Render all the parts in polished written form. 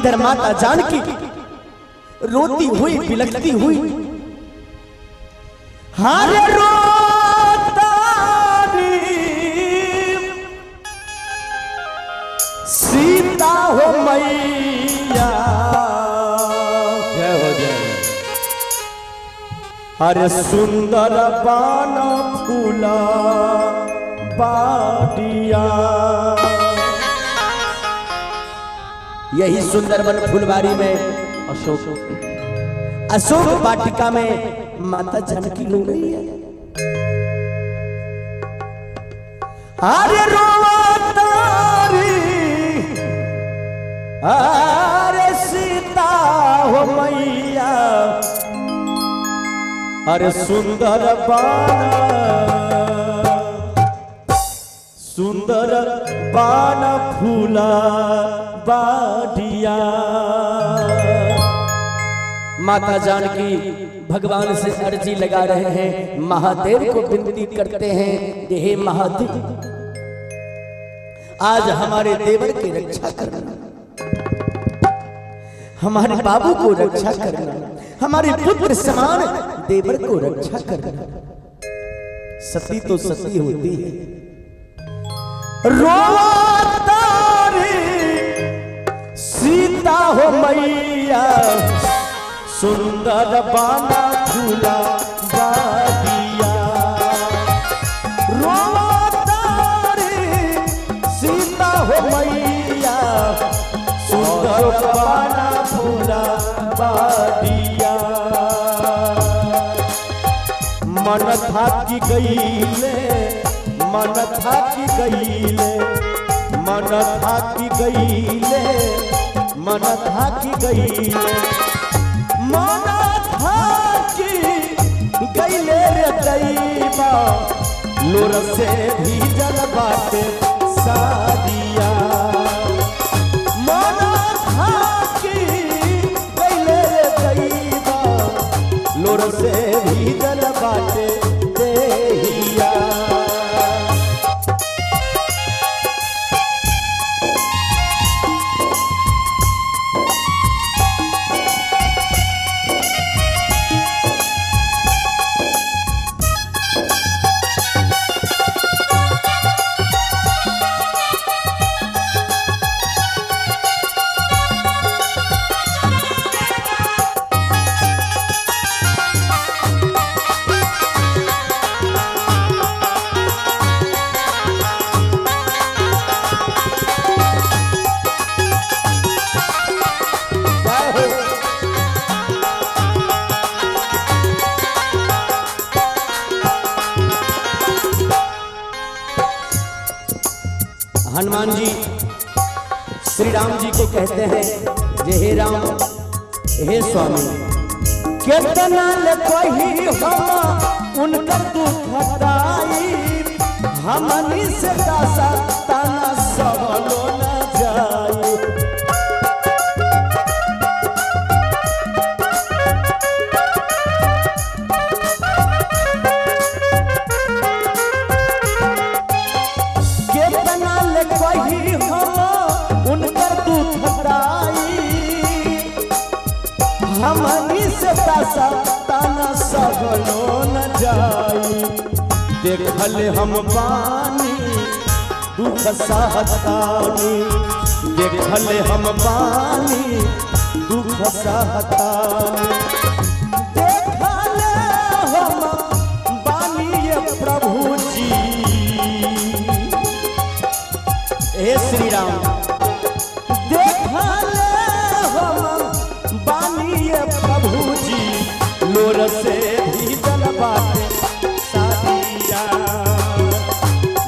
इधर माता जानकी रोती हुई बिलखती हुई, हार रोतारी सीता हो मैया। जय हो जय हो। अरे सुंदर बान फूला बाडिया। यही सुंदरवन फुलवारी में अशोक अशोक वाटिका में माता जानकी रो रही है। अरे रोतारी अरे सीता हो मैया, अरे सुंदर बान, सुंदर बान फूला बाडिया। माता जानकी भगवान से अर्जी लगा रहे हैं, महादेव को विनती करते हैं कि हे महादेव, आज हमारे देवर की रक्षा करना, हमारे बाबू को रक्षा करना, हमारे पुत्र समान देवर को रक्षा करना। सती तो सती होती है। रोतारी सीता हो मैया, सुंदर बाना फूला बादिया। रोतारी सीता हो मैया, सुंदर बाना फूला बादिया। मन थाकी गईले, मन थाकी गईले, मन थाकी गईले, मन थाकी गईले, मन थाकी गईले रे दैबा, लोर से भीजल बाटे सादिया। मन थाकी गईले रे दैबा, लोर से भीजल बाटे देहिया। जय हो। हनुमान जी श्री राम जी को कहते हैं जे हे राम, हे स्वामी, केतना ले कही हम उनकर दुखदाई, हमनी से दासा ताना सबलो न जाई। केतना ले कही हम उनकर दुखदाई, हमनी से दासा ताना सबलो न जाई। देखल हम पानी दुख सहतानी, देखल हम पानी दुख सहतानी, देखल हम बानी ये प्रभु जी। हे श्री राम, देखल हम बानी ये प्रभु जी, लोर से भीजल बाटे सादिया,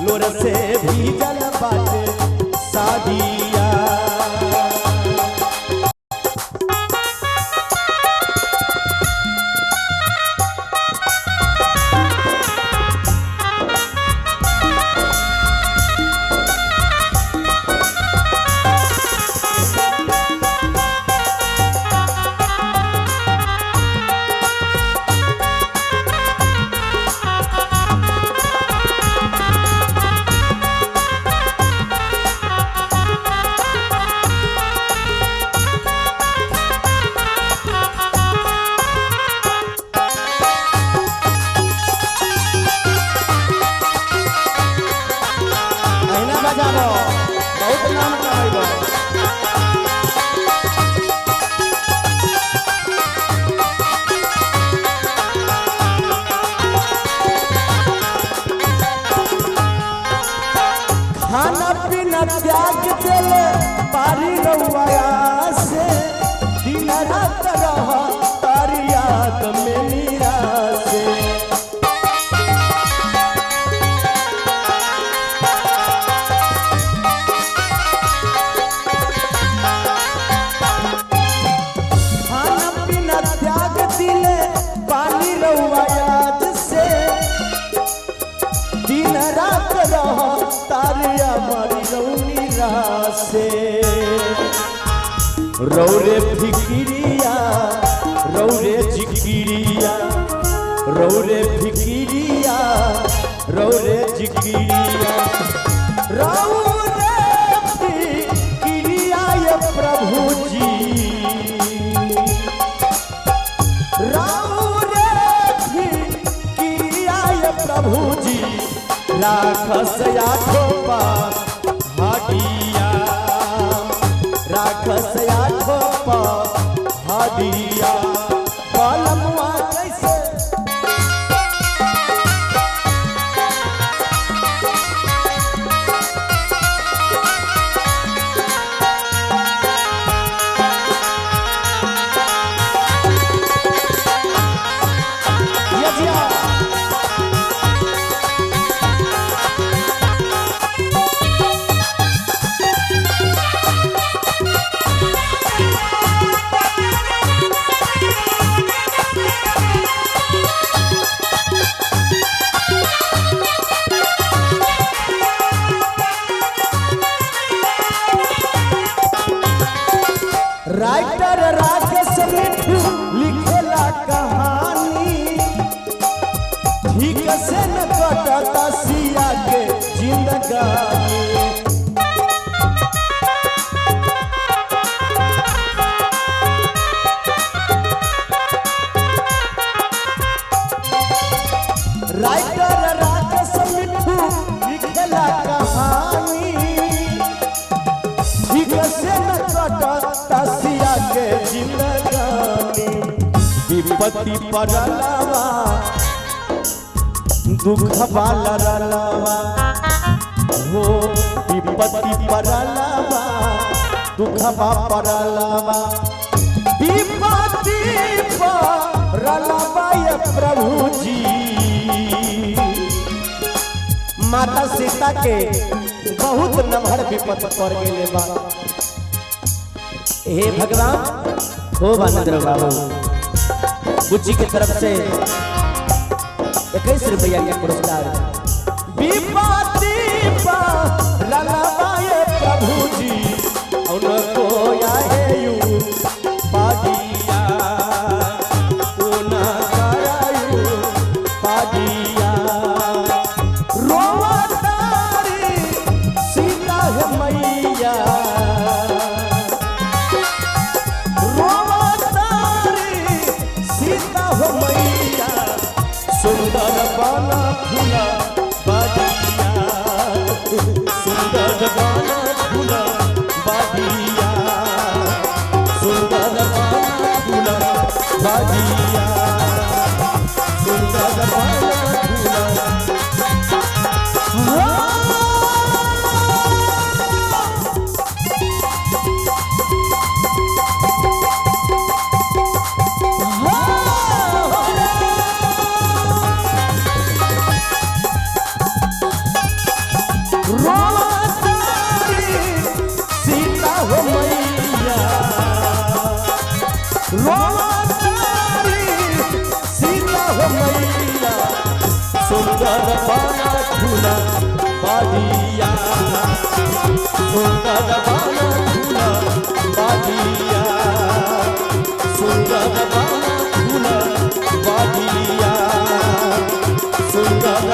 लोर से भीजल बाटे सादिया। बहुत नाम कमाई। खाना पीना त्याग देले पारी रउआ से, दिन रात रह तारी याद में निरासे। खाना पीना त्याग दिले पानी रउआ याद से, दिन रात रह तारिया मारी रौनी रासे। रौरे फिकिरिया रौरे जिकिरिया, रौरे फिकिरिया रौरे जिकिरिया, रौरे फिकिरिया ये प्रभु जी, रौरे फिकिरिया ये प्रभु जी। राखस आठो पहाड़िया, राखस आठो पहाड़िया। बलमुआ कैसे यजिया राइटर राकेश मिठू लिखेला कहानी, ठीक से न कटता सिया के जिंदगानी। राइटर राकेश मिठू लिखेला कहानी, ठीक से न कटता सिया के जिंदगानी। विपत्ति परलवा दुख वाला रलवा हो, विपत्ति परलवा दुख परलवा, विपत्ति परलवा ये प्रभु जी। माता सीता के बहुत नमहर विपत्ति पड़ गए बा। हे भगवान, खूब आनंद रहो बाबू। बुच्ची के तरफ से 21 रुपया के पुरस्कार। विपत्ति परलवा ये प्रभु जी, उनको आएयू पादिया, उना करायू पादिया। रोवा तारी सीता है मैया, रोवा तारी सीता हो मैया। सुंदर बाला फूला बादिया, सुंदर बाला फूला बादिया, सुंदर बाला फूला बादिया, सुंदर बाला फूला। सीता हो मैया, रोवा तारी सीता हो मैया। सुंदर बाला फूला बादिया, सुंदर बाला फूला बादिया, सुंदर बाला फूला बादिया, सुंदर